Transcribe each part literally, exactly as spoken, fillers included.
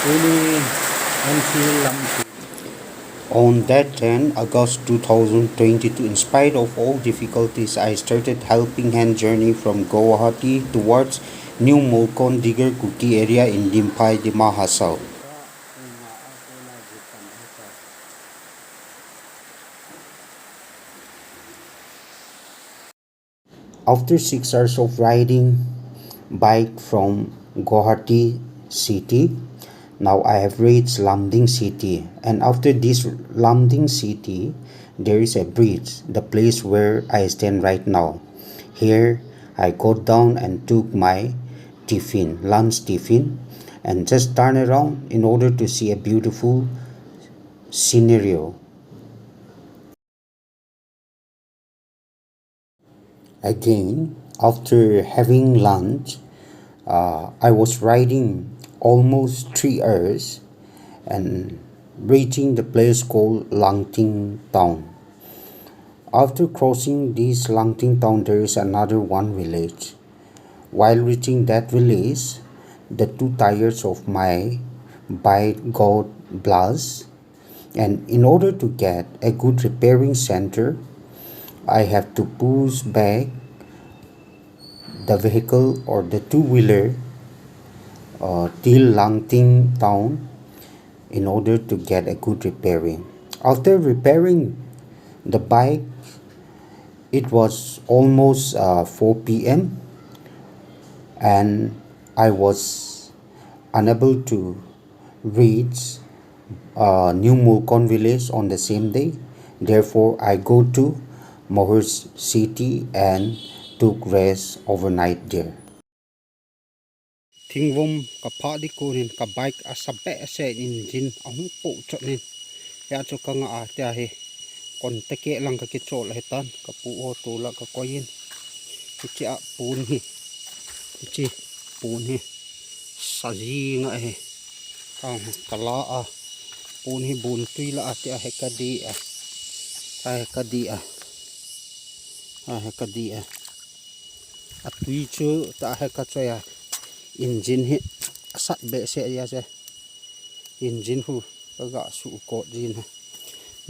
Ini M C Lam. On that tenth August two thousand twenty-two, in spite of all difficulties, I started Helping Hand journey from Guwahati towards New Molkon Diger Kuti area in Dimphai, Dima Hasao. After six hours of riding bike from Guwahati city, now I have reached Lumding city. And after this Lumding city, there is a bridge, the place where I stand right now. Here, I got down and took my tiffin, lunch tiffin, and just turn around in order to see a beautiful scenario. Again, after having lunch, uh, I was riding almost three hours and reaching the place called Langting town. After crossing this Langting town, there is another one village. While reaching that village, the two tires of my bike got blast, and in order to get a good repairing center, I have to push back the vehicle or the two-wheeler, uh, till Langting town in order to get a good repairing. After repairing the bike, it was almost, uh, four p.m., and I was unable to reach, uh, New Molkon village on the same day. Therefore, I go to Mahur city and took rest overnight there. Thingvom kaphah ding konin ka bike asa behseh in engine ahung poh chot in. Hia chu ka ngah a tia hi. Kon teke lang ka kichol ahitan, ka pu ho tola ka koi in. Hichea pon hi. Hiche pon hi. Sa jing ahi. Ka, ka la a. Pon hi bon tui la a tia hi ka di a. Tia hi ka di a. Tia hi ka di a. Atui chu tia hi ka choi a. Engine hi asat behseh jia se. Engine hu ka ga su kot jin ha.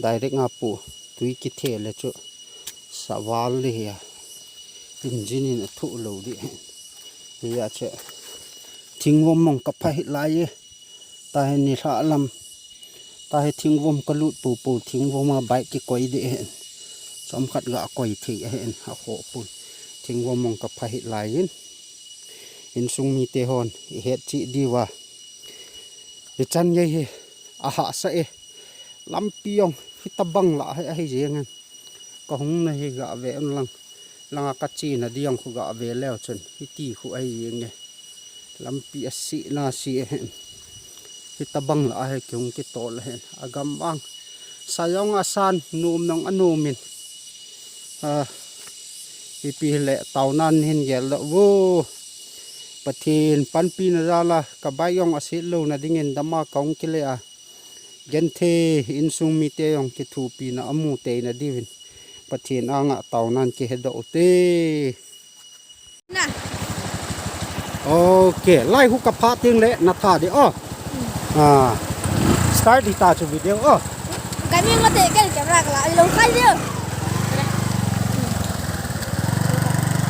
Direct nga pu tui kithe le chu sa val le hi a. Engine in athu lo di. Hia chu thingvom mong ka phah hih lai e. Tia hi nilhah lam. Tia hi thingvom ka lut pu pu thingvom a bike kikoi di hin. Chomkhat ga koi thei ahin akhoh pun. Thingvom mong ka phah hih lai in. Insung mite hon i het cheh diu va. Hichan gei hi ahahsa e. Lampi jong hitabang lah hi ahi jeng in. Ka hung na hi ga ve un lang. Langa ka chena ding khu ga ve leu chun hiti khu ahi jeng e. Lampi asih na si ahin. Hitabang lah hi kihung kitol ahin. Agam vang. Sa jong asan, nom jong anom in. Ah, ipi le tao nan hin gel doh vo. Pathen panpina jal a ka bike jong aset louna dingin dam a ka hung kile a. Genthei insung mite jong kithopina amu teina diuvin Pathen anga tao nan kihe doh u te. Na. Ok, lai hu ka phah teng le na tha di o. Ah. Start di ta chu video o. Ka mi ma te ka camera ka la lo khai di o.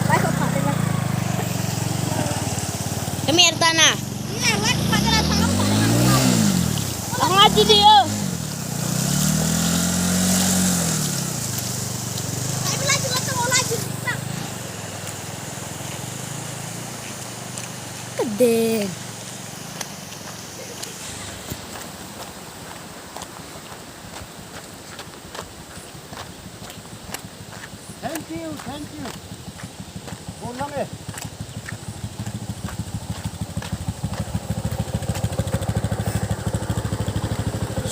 Lai hu phah teng le. Ka mi ta na. Ni lai hu phah teng le ta. Ang ati di o. Ka ding. Thank you, thank you. Go lang eh.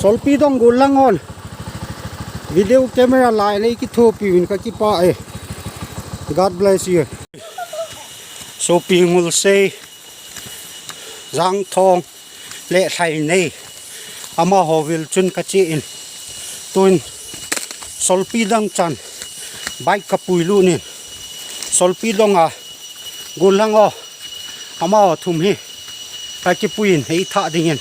Solpi dong go lang on. Video camera lai nei kithopi uvin ka kipah e. God bless you. Sopi Ngulsei, Jangthong le Lhainei, amaho vil chun ka che in. Tun Solpi dang chan bike ka pui lut in. Solpi dong a go lang o. Amaho thum hi ka kipui in hei tha dingin.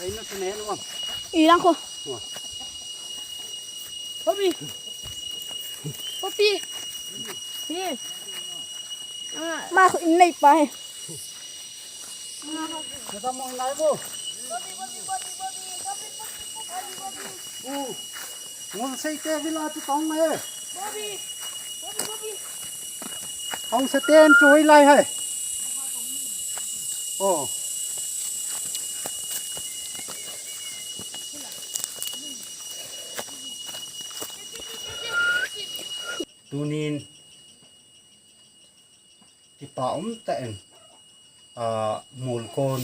Ai, no, sene, no, bang. Ilang ko. Wah. Papi. Papi. Ni. Ah. Ma ko inai pa he. Kita mo inai mo. Papi, papi, papi, papi, papi, papi, papi, papi. Uh. Ngol sei te vila tu tong he. Bobby. Bobby, Bobby. Hong sa ten chu hoilai hai. Oh. Tunin kipa um tah in, ah, Molkon,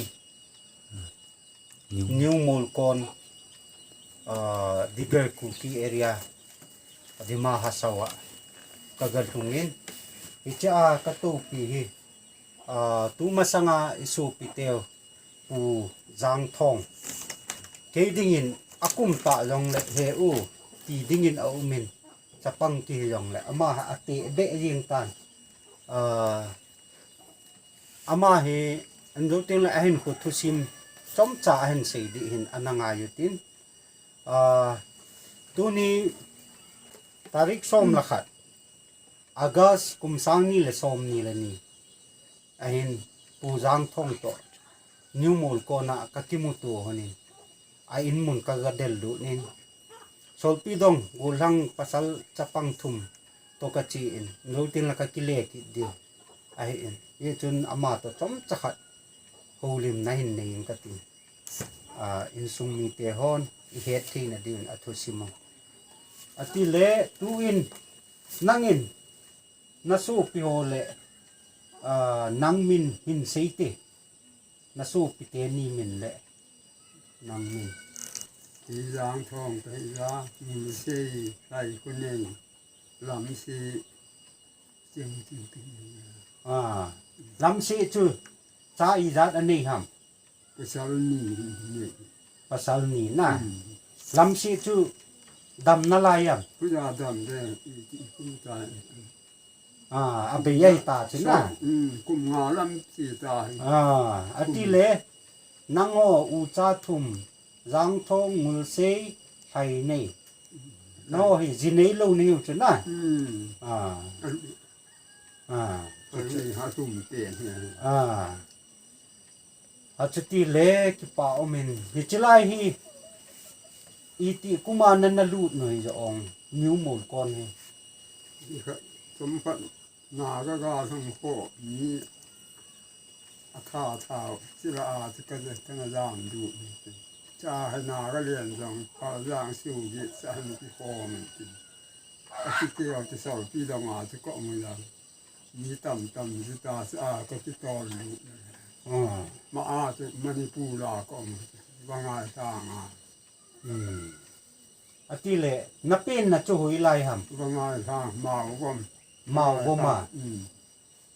New. New Molkon, ah, Diger Kuki area, Dima Hasao a ka ga lhung in, hiche a ka toupi hi, ah, tumasanga i sopiteu Pu Jangthong. Kei dingin a kum tah jongle he u ti dingin a um in, chapang kihi jongle ama ha a teh beh jeng tan. Ah, ama hi an jou teng le a hin khu thusim chomcha a hin sei ding hin ana ngai u tin. Ah, tuni tarik som le khat, August kum sang ni le som ni le ni. Ahin Pu Jangthong toh New Molkon a ka kimuto hon in, a in mun ka ga del lut in, Solpi dong, gollhang pasal chapang thum toh ka che in, jou teng le ka kile kit diu ahi in. Hichun ama toh chomcha khat houlimna hin nei in ka tin. Ah, insung mite hon i het theina diuvin a thusim u. Ati le, tuin nangin na sopi ho le, ah, nang min hin sei te. Na sopi teni min le nang min. Pu Jangthong kahi a, Ngulsei, Lhaikunei, Lamsi, Chingting. Ah, Lamsi chu cha ijat anei ham? Pasal ni, ni. Pasal ni na. Hmm. Lamsi chu dam nalai ham? Puja dam de, i, i kum ta. Ah, abei ahi ta chu na. So, um, kum nga lam ti ta hi. Ah, ati le, nangho ucha thum, Jangthong, Ngulsei, Lhainei. Nangho hi ji neilou nahiu chu na. Um. Ah. An, ah. An nei ha thum pen hi. Ah. Achuti le kipa um in. Hiche lai hi, iti kum a nana lut u hi jong. New Molkon hi? Chomkhat Naga gal hung kho mi atha tha, chila a chu ka, kana jam du. Cha hai Naga len jong pa jang siu gi cha han ki kho min tin. A ki ke a ki sol pi dong a chu ko mu ya. Mi tam tam ji ta sa a ka ki tol lu. Ah. Ma a chu Manipur la ko mu. Vangai ta nga. Hmm. Atile, na pen na chu hoilai ham? Vangai ta, Mao Vom. Mao Vom a? Hmm.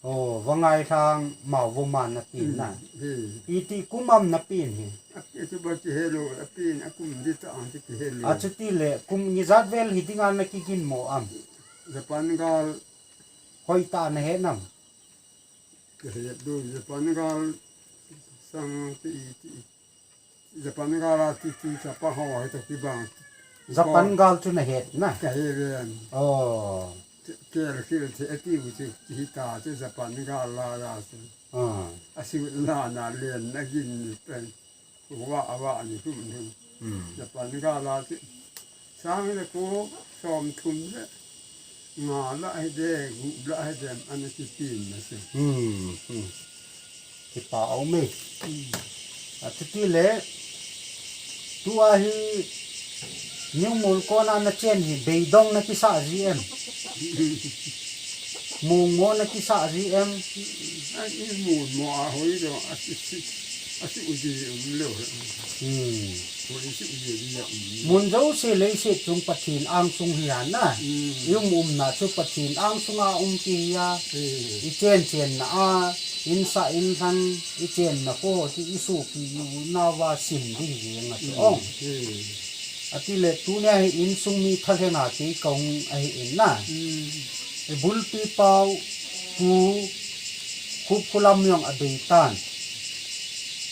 Oh, Vangai ta, Mao Vom a na pen na. Hmm. Hi. Iti kum am na pen hi? A, iti ba ki helo, a pen, a kum di ta ang ki helo. A chu tile, kum ni jat vel hi dinga na ki gin mo am? Japan gal. Hoi ta na he nam? Ka het du, Japan gal sang ti, ti, Japan gal a ti, ti, chapa ho, he ta ki bang. Japan gal chu na het na? Ka he ven. Oh. Kel khil the ti u chu, ti ta chu Japan gal la la chu. Ah. A siu la na len na gin ni pen. Wa, wa, ni thum thum. Hmm. Japan gal a chu. Sang le ko, som thum le. Nga la he de, gu la he de, ana ki tin na se. Hmm, hmm. Kipa aume. Hmm. A chu tile. Tua hi New Molkon a na chen hi beidong na kisa ji em? Mung mo na kisa ji em? A i mung mo a hoi do, a si, si, a si u ji um leo. Hmm. Hoi si u ji um. Mun jo se lei se chung Pathen angsung hi a na. Hmm. I um um na chu Pathen angsung a um ki hi a. Hmm. I chen chen na a, in sa in lhan, i chen na ko, ti i su ki u na va sim di hi nga chu ong. Hmm. Atile tunia hi insung mi thalhenga kei ka hung ahi in na. Hmm. I bulpi pau, pu, khup khulam jong a bei tan.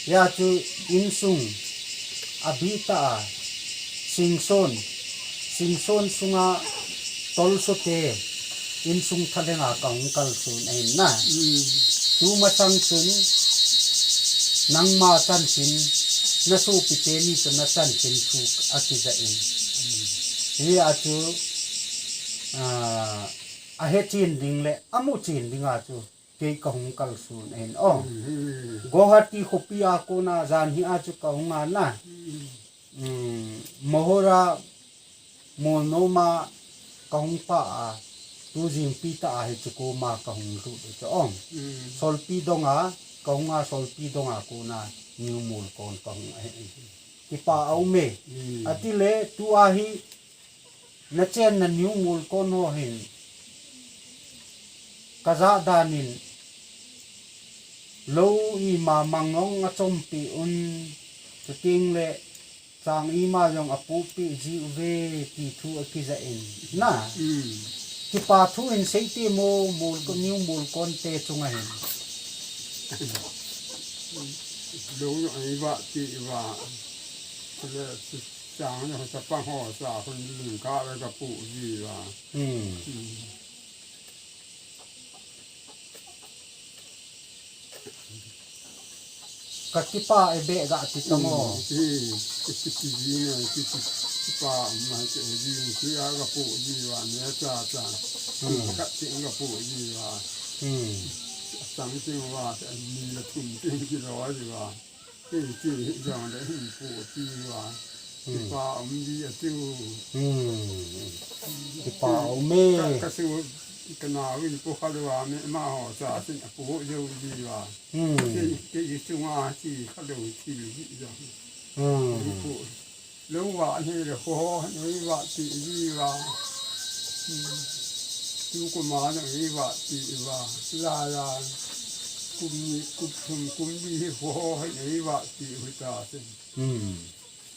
Ya chu insung a bi ta a, singson, singson sunga tolso te, insung thalhenga ka hung kalson ahin na. Hmm. Tumasang chun, nangma chanchin, na sopite ni chu na chanchin thu a kija in. Hmm. Hi a chu, ah, a he chin ding le, a mu chin ding a chu, kei ka hung kalson ahin. Oh. Hmm. Guwahati khopi a kona jan hi a chu ka hung a na. Hmm. Hmm, Mohora Molnom a ka hung pa a, tu jingpi ta a hi chu koma ka hung lut u chu ong. Hmm. Solpi dong a, ka hung a Solpi dong a kona New Molkon ka hung ahi. Kipa aume. Hmm. Atile tua hi na chen na New Molkon ho hin. Ka ja dan in. Lou ima mang ong a chompi un. Chuting le. Chang ima jong a pupi ji uve ti thu a kija in. Na. Hmm. Kipa thu in sei ti mo Molkon, New Molkon te chunga hin. Lou jong a i va ti va. Le chang jong chapang ho sa hun ling ka le ka pu ji va. Hmm. Hmm. Ka kipa e be ga ti tamo. Hmm. Ki, ki, ki, ki, ki, ki, kipa ma ki o ji, ki a ga pu ji wa, ne cha cha. Hmm. Ka ti ga pu ji wa. Hmm. Sang ting wa, ni la thum ting ki lo ji wa. Ki, ki, jong le hin pu ti wa. Hmm. Kipa um ji a ti u. Hmm. Kipa um e. Ka, ka su, ka na win pu kha lo wa, me ma ho cha sin a pu jo ji wa. Hmm. Kei, kei chunga chi kha lo thil hi jong. Hmm. Lo va ni le ho, ni va ti ji va. Hmm. Tu ko ma ni va ti va. La la. Kum ni, kum thum, kum ni ho, ni va ti hu ta sin. Hmm.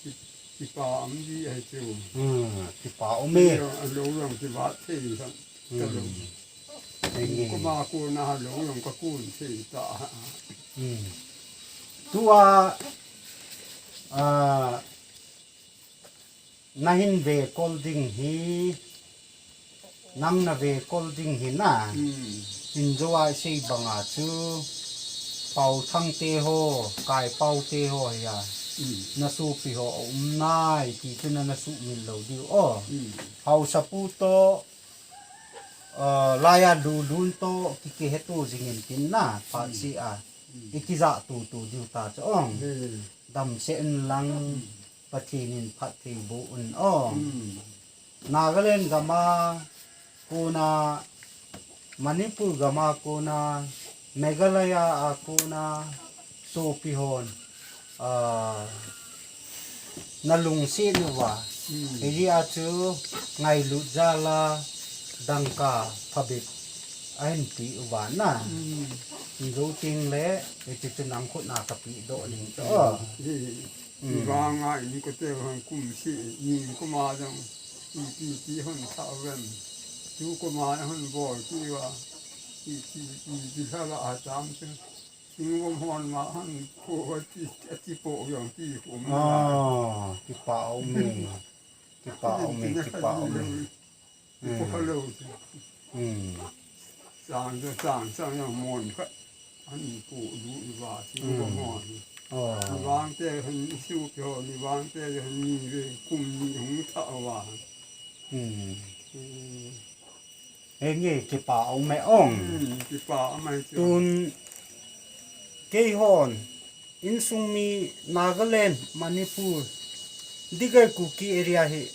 Ki, kipa um ji ai chu. Hmm. Kipa um e. Lo jong ki va thei san. Ka lo. Hmm. Kuma kuna lo jong ka kun thei ta. Hmm. Tua, ah, na hin ve kol ding hi, nang na ve kol ding hi na. Hmm. In jo a sei banga chu, Pau Thang te ho, Kai Pau te ho hi a. Na sopi ho aum nai ti chu na, na sumil lou diu. O. Haosapu to, ah, laiya lulun to, ki, kihetu jingin tin na, phat si a. I kijah tutu diu ta chu ong. Damsel in lang, Pathen in phatthei boh un ong. Nagaland gam a kona, Manipur gam a kona, Meghalaya a kona, sopi hon, ah, na lungset uva. Hijeh a chu ngailut jal a dangka phabep ahin pe uva na. Jou teng le, hiche chu nang khut na kapeh doh ning chu. Vang a in kote hon kum si, ni kum a jong, ipi ti hon tha ven. Tu kum a hon bol ti uva, ipi, ipi lha la a tam chu. Sing vom hon ma hon ko ti, ti po jong ti kum. Ah, kipa um e. Kipa um e, kipa um e. Kipa lou. Sang, sang, sang jong mon khat. An ko du i va ti ko mo. Ni vang te han isu pyo, ni vang te han ni ve kum ni hung tha va. Henge kipa um e ong. Kipa um e. Tun keihon insung mi Nagaland, Manipur, Digai Kuki area hi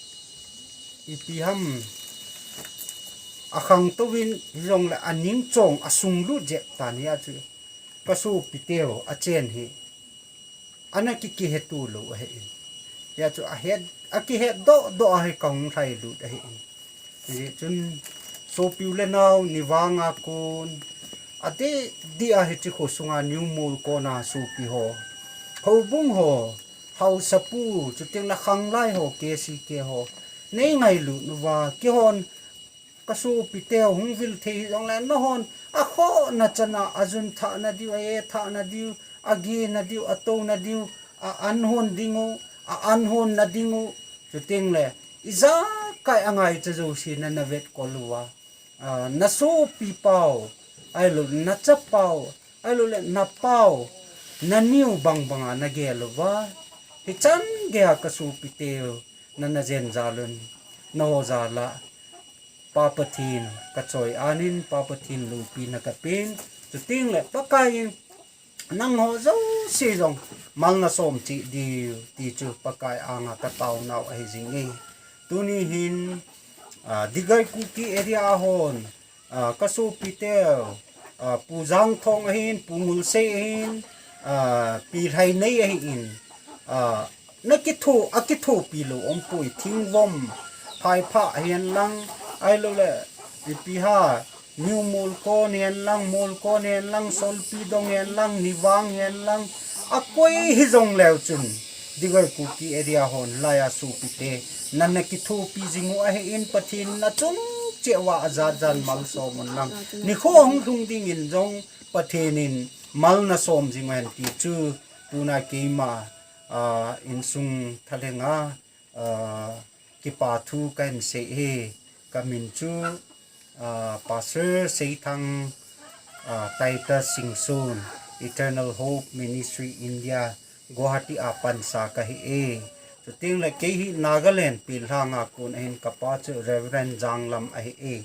ipi ham akhang touvin hijongle aning chong asunglut jep tan hia chu. Ka sopiteu achen hi ana ki, kihetu lou ahin. Hia chu ahet, akihet doh doh ahi kahung lhailut ahin. Hijeh chun sopi u le nao ni vang a kon adeh deh a hiche khosunga New Molkon a sopi ho, houbung ho, haosapu, chuteng le khanglai ho, K C K ho, nei ngailut uva, keihon ka sopiteu hung vil thei hijongle nahon akhohna chana ajun thahna diu, a-e thahna diu, agena diu, atouna diu, a-an hon ding u, a-an honna ding u, chuteng le ijakai angaicha jouse nana vetkol uva, ah, na sopi pau, ahilou le na chapau, ahilou le na pau, na niu bang banga na gel uva, hichan geiya ka sopiteu nana jen jal un, naho jal a Pa Pathen ka choi-an in, Pa Pathen loupina ka pen, chuteng le Pakai in nangho jouse jong mal na som cheh diu ti chu Pakai anga ka taonau ahi jing e. Tuni hin, ah, Digai Kuki area a hon, ah, ka sopiteu, ah, Pu Jangthong ahin, Pu Ngulsei ahin, ah, Pi Lhainei ahin, ah, na kitho, akithopi lou umpoi, Thingvom, Phaiphah hihen lang, ahilou le, ipi ham, New Molkon hihen lang, Molkon hihen lang, Solpidong hihen lang, Nivang hihen lang, akoi hijongleu chun, Digai Kuki area hon laiya sopite, nana kithopi jing u ahin, Pathen in achung cheh uva ajat jan malsom un lang. Nikho hung lhung dingin jong Pathen in mal na som jing u hen ti chu, tuna keima, ah, insung thalheng a, ah, kipa thu kahin sei e, ka min chu, ah, Pastor Seithang, ah, Titus Singson, Eternal Hope Ministry India, Guwahati a pansa kahi e. Chuteng le kei hi Nagaland Pelhang a kon ahin, ka pa chu Reverend Janglam ahi e.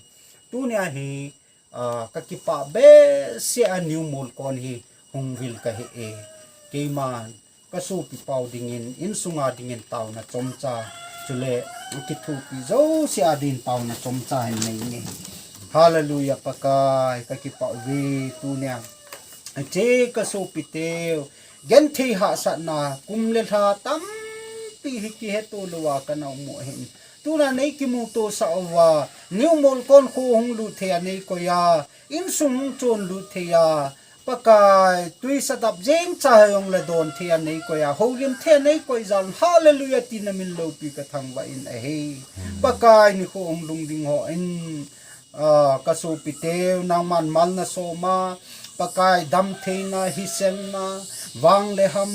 Tunia hi, ah, ka kipah behseh a New Molkon hi hung vil kahi e. Keiman ka sopi pau dingin, insunga dingin taona chomcha, chule kithopi jouse a dingin taona chomcha hin nei nge. Hallelujah, Pakai, ka kipah uve tunia. Hiche ka sopiteu, genthei hahsatna, kum le lha tampi hi kiheto louva kana um u ahin. Tuna nei kimuto sah uva, New Molkon kho hung lut thei a nei koi a, insung hung chon lut thei a, Pakai, tui sadap jeng cha hijongle don thei a nei koi a, houlim thei a nei koi jal, Hallelujah, ti na min loupi ka thangvah in ahi. Pakai, nikho hung lhung ding hon, ah, ka sopiteu, nangman mal na som a, Pakai, damtheina, hiselna, vang le ham,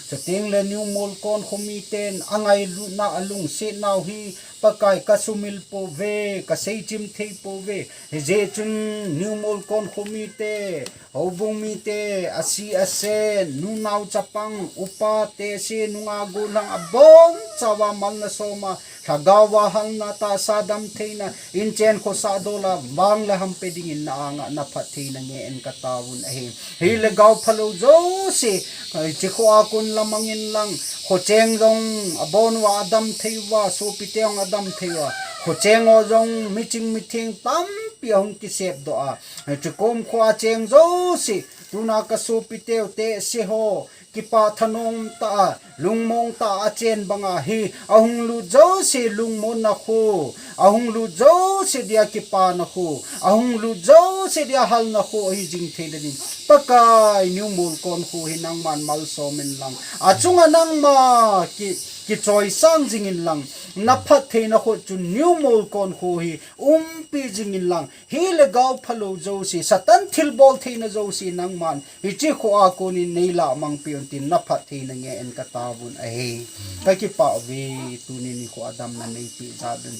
chuteng le New Molkon khomiten angailutna, alungsetnau hi, Pakai ka sumil pouve, ka seichim thei pouve. Hijeh chun New Molkon kho mite, houbung mite, asi asen, nunao chapang, upa, tehse, nungah gollhang abonchauva malna soma, lhagaova halna tahsa damtheina, inchen khosah dola, vang le hampe dingin na anga na phattheina ngen ka taovun ahi. Hile gao phalou jouse, hiche kho a kon la mangin lang, khocheng jong abonuva adam thei uva, sopite jong adam thei uva, khocheng ho jong miching mitheng tampi ahung kisep doh a. Hiche kom kho a cheng jouse, tuna ka sopiteu tehse ho, kipah thanom tah a, lungmong tah a achen banga hi, ahung lut jouse lungmonna kho, ahung lut jouse dia kipana kho, ahung lut jouse dia halna kho ahi jing thei dingin. Pakai, New Molkon kho hi nangman malsom in lang, achunga nangma ki, kichoisang jingin lang, na phattheina kho chun New Molkon kho hi umpi jingin lang, hile gao phalou jouse, Satan thilbol theina jouse nangman hiche kho a konin neilah mangpeh un tin na phattheina ngen ka taovun ahi. Ka kipah uve, tuni nikho a damna neipeh jal un.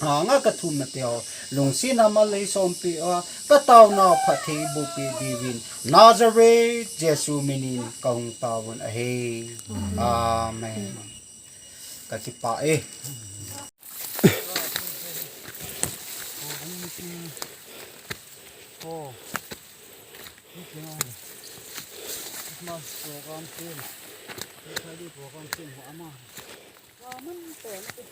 Anga ka thumna teho, lungsetna mal nei sompeh uva, ka taonau phatthei boh peh diuvin, Nazareth Jesu minin ka hung taovun ahi. Amen. Ka kipah e. Christmas program team, Friday program team ho ama. Wa man te na te.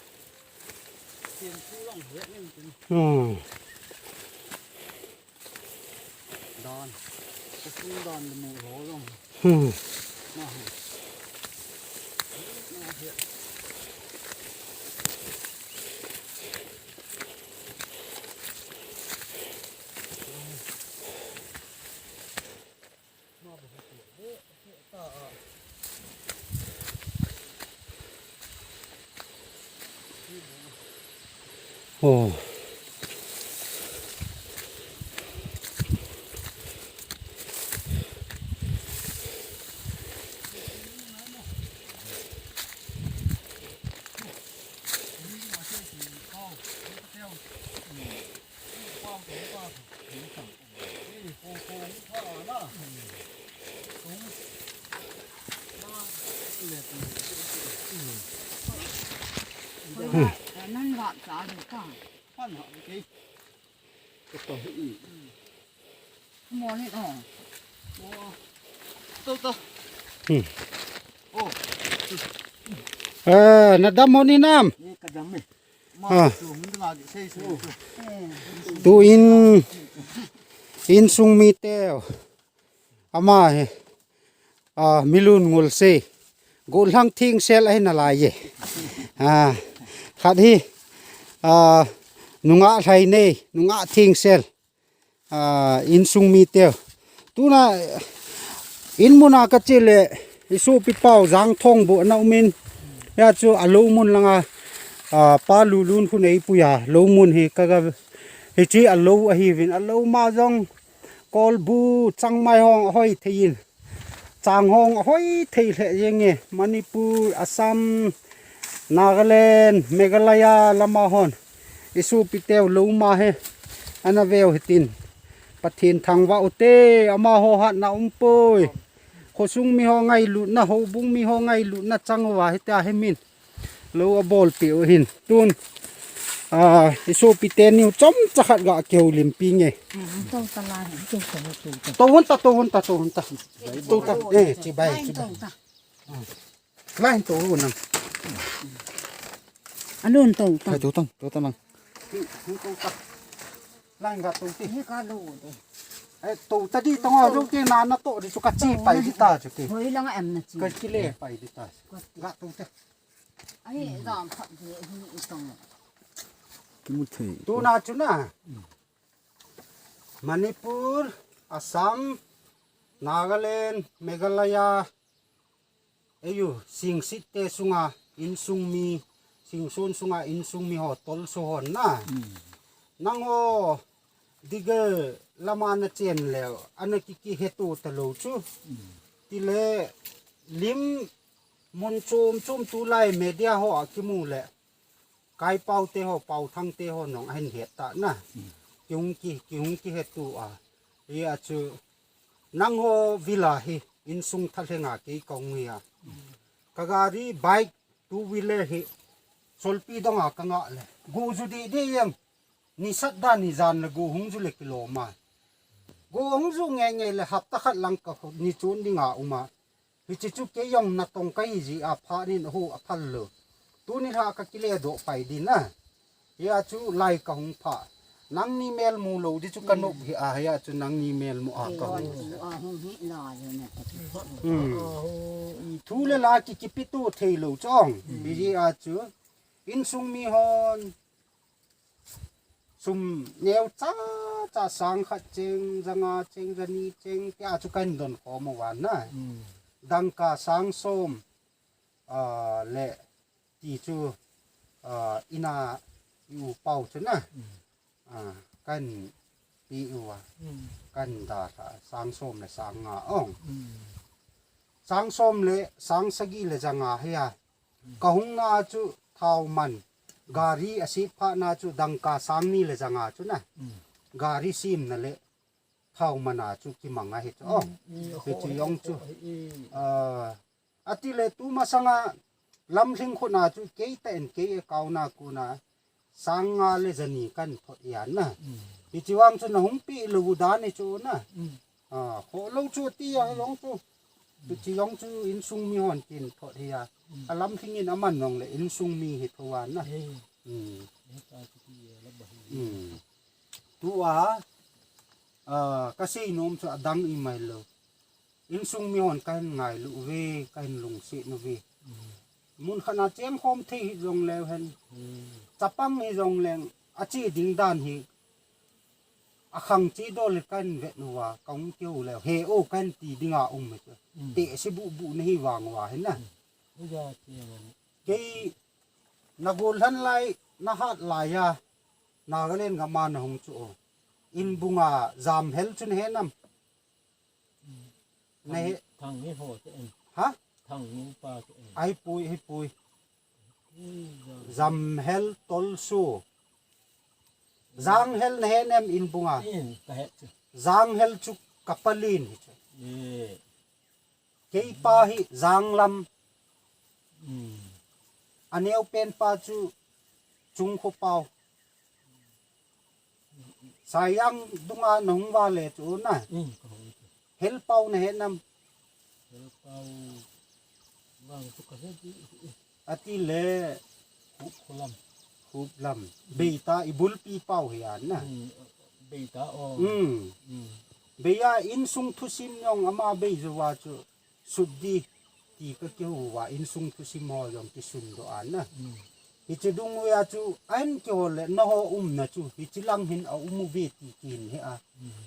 Team chu long he nin tin. Hmm. Dan. Ka sung dan le mu ho long. Hmm. Ma ho. Ma he. Oh. Hmm. Ah, nadam hon hinam? Ah. Tu in, insung mite. Ama hi, ah, Milun Ngolse. Gollhang thengsel ahi nalai e. Ah, khat hi, ah, nungah lhai nei, nungah thengsel. Ah, insung mite. Tuna, in muna ka che le, i sopi pau Jangthong bu na umin. Ya chu a lou mun langa, ah, pa Lulun khu nei puya, lou mun hi ka ga, hiche a lou ahi vin, a lou ma jong, Kolbu, Changmai hong ahoi thei in. Chang hong ahoi thei lheh jeng e. Manipur, Assam, Nagaland, Meghalaya lama hon. I sopiteu lou ma hi. Ana veu hitin. Pathen thangvah ute, amaho hatna umpoi. Khosung mi ho ngailutna, houbung mi ho ngailutna chang uva hitia hi min. Lou abolpeh u hin. Tun, ah, i sopi teni u chomcha khat ga kihoulimpi nge. Tou ta la, tou ta, tou ta. Tou hon ta, tou hon ta, tou hon ta. Tou ta. Eh, chibai, chibai. Tou ta. Lai tou hon nang. Alon tou ta. Lai tou ta, tou ta nang. Tou ta. Lai ga tou te. Ni ka lo de. Eh, tou ta di tong o, tou te na na to di chu ka chi pai di ta chu ke. Hoi lang em na chi. Ka chi le pai di ta. Ga tou te. Ai, dam khat ve hi i tong. Kimu thei. Tuna chu na. Manipur, Assam, Nagaland, Meghalaya, eiu, singsit te sunga insung mi, singsun sunga insung mi ho tolso hon na. Nangho, digger lama na chen leu, ana ki kihetu talou chu. Tile, lim mun chom chom tulai media ho a kimu le. Kaipau te ho, Pau Thang te ho nong ahin het ta na. Kihung ki, kihung kihet u a. Hia chu nangho vila hi insung thalhenga kei kahung hi a. Ka gari, bike, two wheeler hi Cholpi donga kangah le, gu ju didi jeng. Nisat dan nijan le gu hung ju le kilom a. Gu hung ju nge nge le hapta khat lang ka khu ni chun dinga um a. Hichi chu kei jong natong kahi jeh a phat nin ahu aphal lou. Tuni lha ka kile doh pai din a. Hia chu lai kahung pha. Nangni mel mu lou di chu kanop hi a, hia chu nangni mel mu a kahung. Thu le la ki kipitu thei lou chong. Hijeh a chu insung mi hon sum neo cha cha sang khat cheng, janga cheng, jani cheng, tia chu kahin don khom uva na. Dangka sang som, a, le ti chu, a, ina i u pau chu na. A, kahin pi uva. Kahin dalha sang som le sang nga ong. Sang som le sang sagi le janga hia. Kahung na chu thao man. Gari asit phat na chu dangka sang ni le janga chu na. Gari simna le thao man a chu kimang ahi chu. Hichi jong chu. A, ati le tumasanga lamlhing khut na chu kei ta en kei e kau na ku na. Sang nga le jani kahin thot ian na. Hichi vang chu nahung pi lou dan hi chu na. A, kho lou chu ti a jong chu. Hichi jong chu insung mi hon kin thot hi a. A lamlhing in aman jong le insung mi hi tho a na. Tua, a, ka sei nom chu adang i mai lou. Insung mi hon kahin ngailu uve, kahin lungset nu ve. Mun khat na cheng khom thei hi jong leu hen. Chapang hi jong leng, achi ding dan hi. Akhang chi dol hi kahin vet nu va, kahung keu leu. He o kahin ti dinga um me chu. Te si bu bu na hi vang va hin na. Kei na gol han lai, na hat lai a. Nagaland gam a nahung chu o. Inbunga Jamhel chu nahe nam. Nahe. Thang ni ho te en. Ha? Thang ni pa te en. Ai pui, ai pui. Jamhel Tolsu. Janghel nahe nem Inbunga. Ka het chu. Janghel chu kapalin hi chu. Kei pa hi Janglam. Aneo pen pa chu Chungkho pau. Saiyang dunga nahung va le chu na. Hel pau nahe nam. Hel pau vang chu ka he di. Ati le. Hup kholam. Hup lam. Beita i bulpi pau hi an na. Beita o. Beia insung thusim jong ama bei jo va chu. Suddi ti ka kihou va insung thusim ho jong kisun doh a na. Hichi dung uva chu ahin kihou le naho umna chu hichi lang hin a um uve ti kin he a.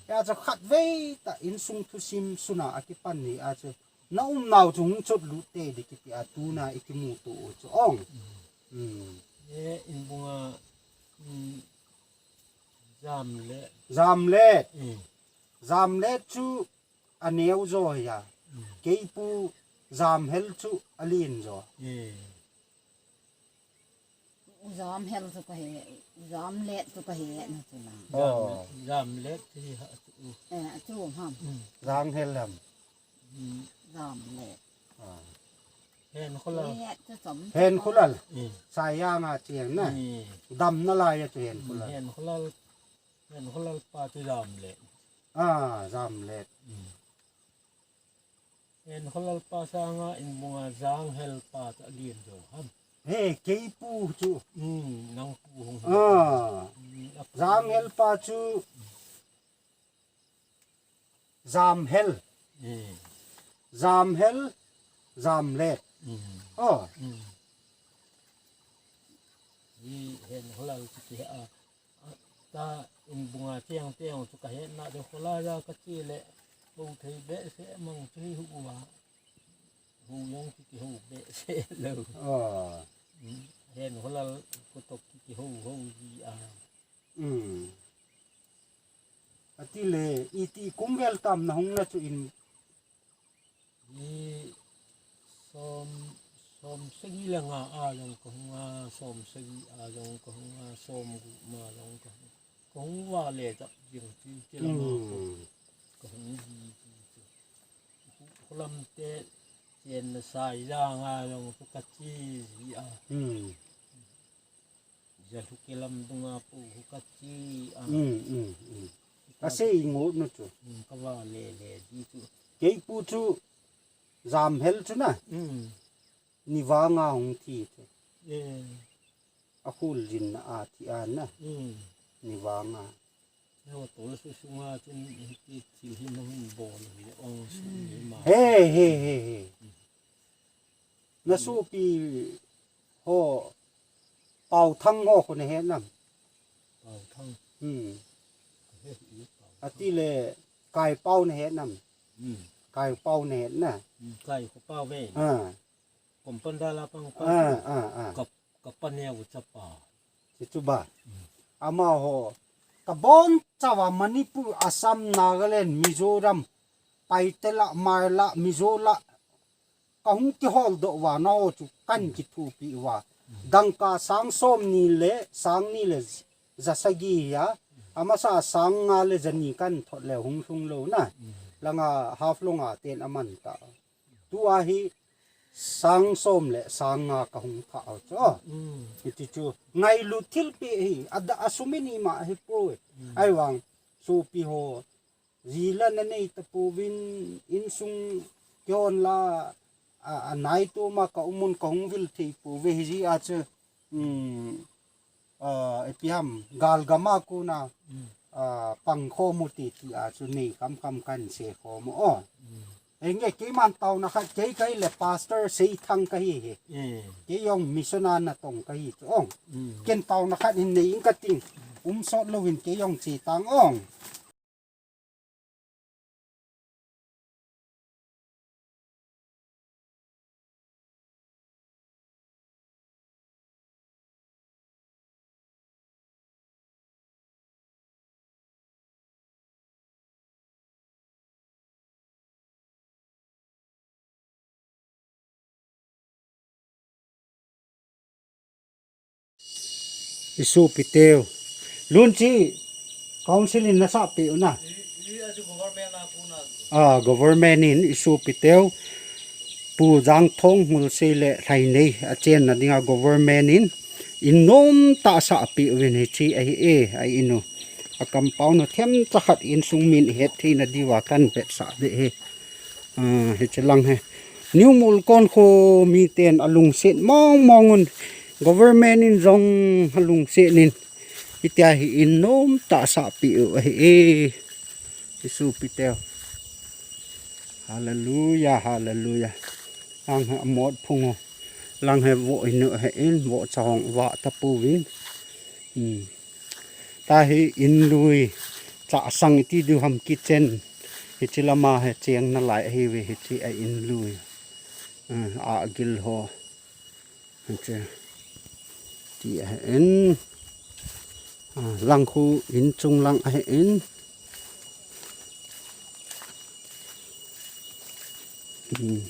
Hia chu khat vei ta insung thusim suna akipan ni a chu na umnau chu hung chot lut te di kiti a tuna i kimuto u chu ong. E Inbunga, Jamlet. Jamlet. Jamlet chu aneo jo hia. Keipu Jamhel chu alen jo. Jamhel chu ka he, Jamlet chu ka he na chu na. Jamlet hi ha chu. Eh, chu ham. Janghel ham. Jamlet. Hen Khulal. Hen Khulal. Saiyang a cheng na. Dam nalai a chu Hen Khulal. Hen Khulal. Hen Khulal pa chu Jamlet. A, Jamlet. Hen Khulal pa sanga Inbunga Janghel pa chu alen jo ham. He, keipu chu. Nang pu hung. A. Janghel pa chu Jamhel. Jamhel, Jamlet. O. Hi Hen Khulal chu ti a. Ta Inbunga cheng cheng chu ka he na de Khulal a ka chi le. Ho thei be se mang chi hu wa. Ho yong chi ki ho be se lo. O. Hen Khulal ko tok ki ho ho ji a. Ati le, iti kum vel tam na hung na chu in. Ni som, Som sagi le nga a jong ka hung a, som sagi a jong ka hung a, som gup ma jong ka hung. Ka hung vale jap jing chu kilama ko. Hmm. Ka hung ji ji chu. Khulam te chen na sai jang a jong chu ka chi ji a. Hmm. Jalhu kilam dunga pu hu ka chi a. Hmm, hmm, hmm. Ka sei ngot nu chu. Hmm, ka vale le ji chu. Kei pu chu jam hel chu na. Hmm. Ni vanga hung thi chu. Eh. A khul jin na a thi a na. Hmm. Ni vanga. Heo tol su sunga chun hiti thil hi na hung bol hi ong su ni ma. He, he, he, he. Na supi ho Pau Thang ho khu na he nam. Pau Thang. Hmm. He, he, Pau Thang. Ati le Kai Pau na he nam. Hmm. Kai Pau na he na. Hmm, Kai ko Pau ve. Ha. Kompanda la pang pa. Ah, ah, ah. Ka, ka pa neo chapa. Chuchu ba. Mm. Amaho. Ka bon chawa Manipur, Assam, Nagaland, Mizoram, Paite la, Hmar la, Mizo la. Ka hung kihol doh uva na ho chu kan kithupi uva. Mm. Dangka sang som ni le, sang ni le z-, za sagi hi a. Amasa sang nga le za ni kan thot le hung lhung lou na. Mm. Langa Haflong a ten aman ta. Tua hi sang som le sang nga ka hung pha u chu. Mm. Hiti chu ngailut thilpeh hi, a da a sum in ima hi poi. Mm. Ahivang, sopi ho, ji la na nei tapouvin, insung kihon la, a, a nai toma ka um un ka hung vil thei pouve hijeh a chu. Hmm, ah, ipi ham, galgam a kona, hmm, ah, pang khom u ti ti a chu nei kham kham kan sei khom u. Hmm. Henge, keiman taona khat, kei kahi le Pastor Seithang kahi hi. Hmm. Kei jong mission a natong kahi chu ong. Hmm. Ken taona khat hin nei ing kating. Um sot louvin kei jong che tang ong. I sopi teu. Lunchi Council in na sahpeh u na. I, i, a chu government a kona. Ah, government in i sopi teu. Pu Jangthong Ngulsei le Lhainei a chenna dinga government in in nomtah a sahpeh uvin hiche ahi e, a in u. A compound u themcha khat insung min i het theina diuva kan vetsah ding ahi. Ah, hiche lang hi. New Molkon kho miten alungset mong mong un. Government in jong alungset in. Hitia hi in nomtah a sahpeh u ahi e. I sopi teu. Hallelujah, hallelujah. Lang hi amot phung u. Lang hi voh in u ahi in, vohcha hung vah tapouvin. Hmm. Tahi in lui, chahsang iti diu ham kitchen. Hiche lama hi cheng nalai ahiuve hiche a in lui. Hmm, a gil ho. Hiche. Ti ahi in. Ah, lang khu in chung lang ahi in. Hmm.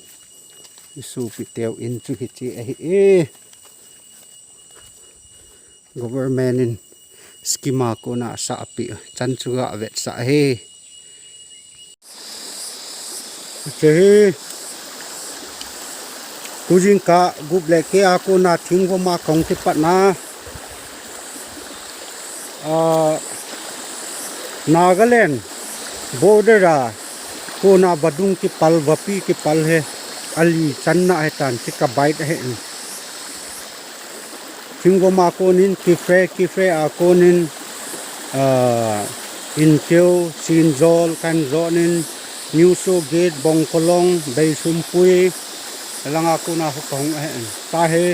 I sopi teu in chu hiche ahi e. Government in scheme a kona asahpeh chan chu ga vetsah ahi. Hiche hi. Tu jingkah gup le keh a kona thingvom a kahung kipatna. Ah, Nagaland border a kona vadung kipal, vapi kipal hi ali channa ahitan, hiche ka bike ahi in. Thingvom a konin, Kiphire, Kiphire a konin, ah, Inkeo, Sinzawl, kahin jot in, New Sogate, Bongkolong, Beisumpui, langa kona kahung ahi in. Tahi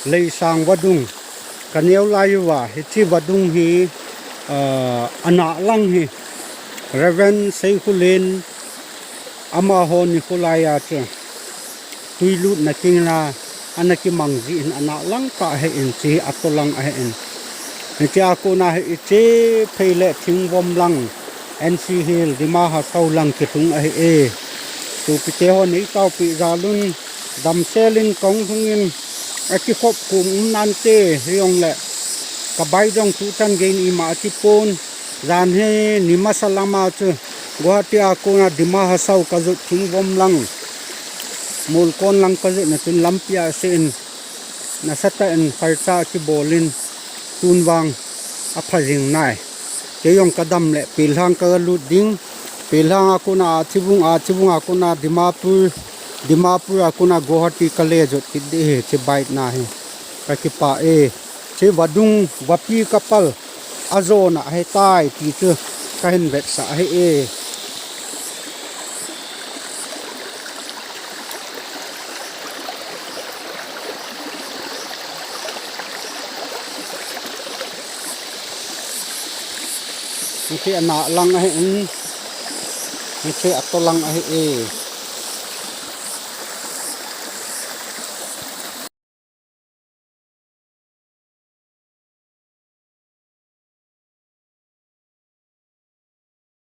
Leisang vadung. Ka neo lai uva, hiche vadung hi, ah, anah lang hi. Reverend Seikhulen, amaho nikho lai a chu. Tui lutna kingna, ana kimang jeh in anah lang tah ahi in, hiche hi atolang ahi in. Hiche a kona hi hiche phei le thingvom lang, N C Hill, Dima Hasao lang kilhung ahi e. Sopite ho nei taopeh jal un, Damsel in kahung lhungin, akikhop khum um nante, hijongle ka bike jong tuchan gei in ima atipon. Jan hi ni masa lama chu Guwahati a kona Dima Hasao kajot thim vom lang, Molkon lang kajotna chun lampi a se in, nasatah in kharcha kibolin, tun vang apha jing nai. Kei jong kadam le Pelhang kalut ding. Pelhang a kona Athibung, Athibung a kona Dimapur, Dimapur a kona Guwahati kale jot kit ding ahi, hiche bike na hi. Kakipah e. Hiche vadung, vapi kapal ajona ahitai ti chu kahin vetsah ahi e. Hiche ana lang ahi in, hiche ato lang ahi e.